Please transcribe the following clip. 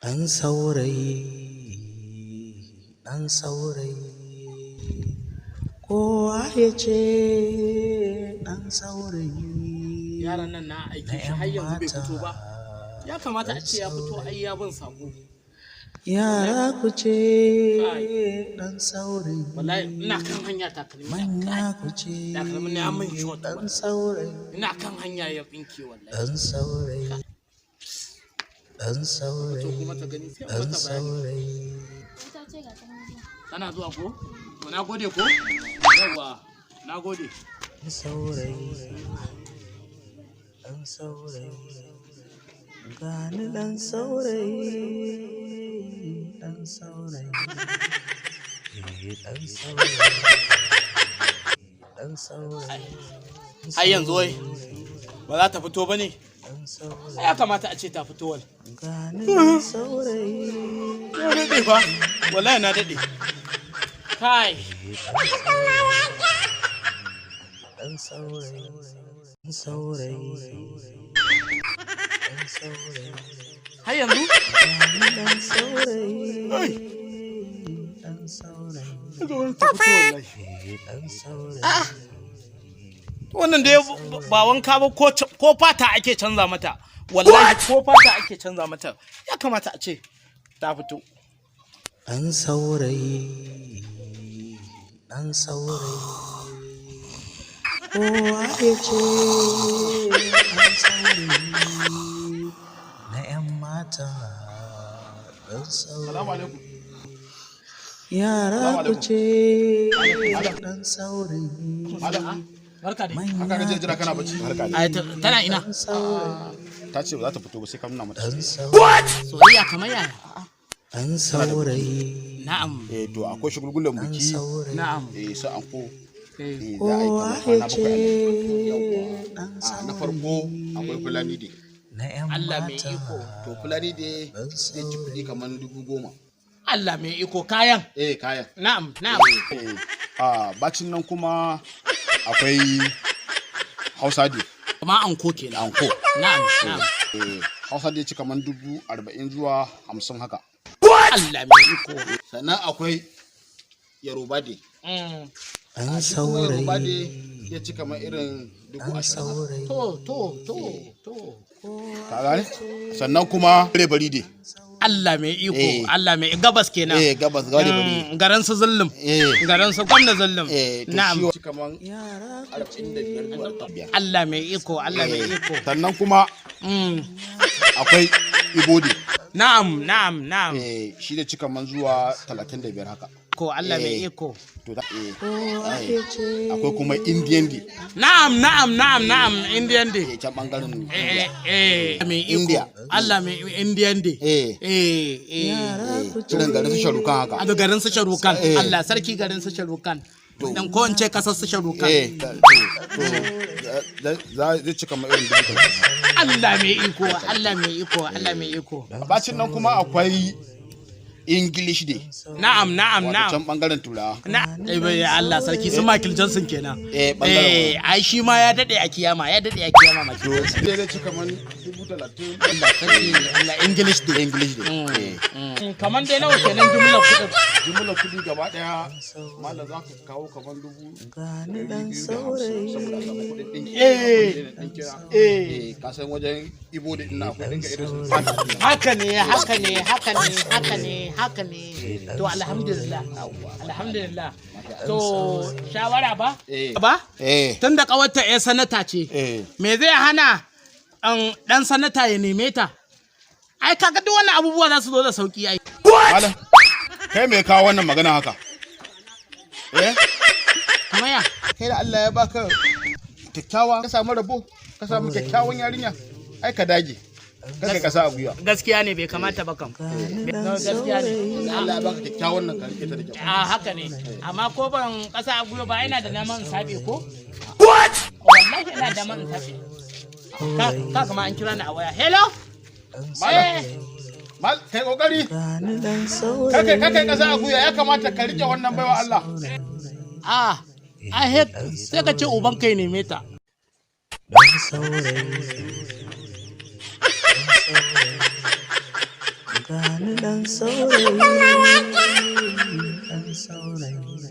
Ɗan saurayi, ɗan saurayi, kowa ya ce ɗan saurayi. Yaran nan na aike shi har yanzu bai fito ba. Ya kamata a ce ya fito, ai ya ban sako. Yara ku ce ɗan saurayi. Wallahi ina kan hanya, takalmi na Manya ku ce takalmin na ya min short. ɗan saurayi. Ina kan hanya ya tsinke wallahi. Ɗan saurayi, ɗan To saurayi, kuma ta gani sai in ɗan mata bayani. saurayi. Ta ce ga ta nan zuwa. Tana zuwa ko? To na gode ko? Yawwa, na gode. Ɗan saurayi, ɗan saurayi, gani ɗan saurayi, ɗan saurayi, eh, ɗan saurayi, ɗan saurayi. Har yanzu wai ba za ta fito ba ne? Ɗan saurayi. Ya kamata a ce ta fito wal. Gani ɗan saurayi. Na daɗe fa, wallahi na daɗe. Kai. Ɗan saurayi, ɗan saurayi, ɗan saurayi. Har yanzu? Gani ɗan saurayi, ɗan saurayi, eh, ɗan saurayi. Wannan da ba wanka ba, ko fata ake canza mata. Wallahi ko fata ake canza mata. Ya kamata a ce ta fito. Ɗan saurayi, ɗan saurayi, kowa ya ce ɗan saurayi na 'yan mata, ɗan saurayi. Yara ku ce ɗan saurayi. Barka dai. Haka gaje jira kana bacci. Barka dai. Ai tana ina? Ɗan saurayi, Ta ce ba za ta fito ba sai ka nuna mata. ɗan saurayi, Soyayya kamar yaya? ɗan saurayi. Na'am. Eh, to akwai shagulgulan Ɗan biki. saurayi. Na'am. Eh, sai anko. Eh. Eh, za a yi Kowa kamar ya kwana ce 7 a nan. Yawwa. ɗan A na farko akwai Fulani Day. na 'yan Allah mai mata. iko. To Fulani Day Ɗan zai ci kuɗi kamar 10,000. Allah mai iko, kayan. Eh, kayan. Na'am. Eh, a bacin nan kuma akwai Hausa Day. Kuma anko kenan. Anko. Na'am. Eh, Hausa Day ci kamar 40,000 zuwa 50 haka. Allah mai iko. Sannan akwai Yoruba Day. Ɗan Shi kuma Yoruba saurayi, Day ya ci kamar irin dubu ɗan ashirin haka. saurayi. To. Ka gane? Sannan kuma Bare Day. Allah mai iko, Eh. Allah mai gabas kenan. Eh, gabas, bare bari. Garin su Zulum. Eh. Garin su gwamna Zulum. Eh, to Na'am. shi kaman Yara 45 zuwa 5. Allah mai iko, Allah mai iko. Sannan kuma akwai Igbo Day. Na'am. Eh, shi da ci kaman zuwa 35 haka. Ko Allah mai Eh. iko. To da eh, kowa ai, ya ce akwai kuma Indian Day. Na'am, Indian Day. Eh, can bangaren Eh, India. eh, mai iko. India. Allah mai Indian Day. Eh. Eh. Yara ku ce Irin garin su Sharukan haka. A garin su Sharukan. Eh. Allah sarki, garin su Sharukan. Dan ko in ce kasar su Sharukan. Eh, to zai ci kamar irin 30,000. Allah mai iko, Allah mai iko, Allah mai iko. Bacin nan kuma akwai English Day. Na'am. Wato Na'am. can bangaren Turawa. Na eh, bai, Allah sarki, su Michael Johnson kenan. Eh, bangaren Eh, ai shi ma ya dade a kiyama, ya dade a kiyama Michael Johnson. Zai ci kamar 30,000. Allah sarki, Allah, English Day. English Day. Eh. Kaman dai nawa kenan jumlar kuɗin? Jumlar kuɗi gaba ɗaya, malam, za ka kawo kamar dubu gani ɗari ɗan biyu da hamsin saurayi. saboda a samu kuɗin ɗinki. Eh. Ɗinki. Eh. Eh, ka san wajen Ibo da ina akwai ɗinka irin su fata ɗin nan. Haka ne, haka ne, haka ne, haka ne, haka ne. To alhamdulillah. Alhamdulillah. To shawara ba? Eh. Ba? Eh. Tun da kawarta ya sanata ce. Eh. Me zai hana an dan sanata ya neme ta? Ai kaga duk wannan abubuwa za su zo da sauki ai. Malam, kai me kawo wannan magana haka? Eh? Kamar ya? Kai da Allah ya baka kyakkyawa, ka samu rabo, ka samu kyakkyawan yarinya, ai ka dage. Kada ka sa a gwiwa. Gaskiya ne, bai kamata ba kam. Gani ɗan Gaskiya ne. saurayi. Allah ya baka kyakkyawan nan, ka rike ta da kyau. A haka ne. Amma ko ban kasa a gwiwa ba, ina da naman in sabe ko? What? Wallahi ina da naman in sabe. Ka kama an kira ni a waya. Hello? Eh. Mal, kai kokari. Gani ɗan Kai kai saurayi. kasa a gwiwa, ya kamata ka rike wannan baiwa Allah. Ah, ai sai ka ce uban kai neme ta. Ɗan saurayi, ɗan saurayi. Gani ɗan saurayi, ɗan saurayi.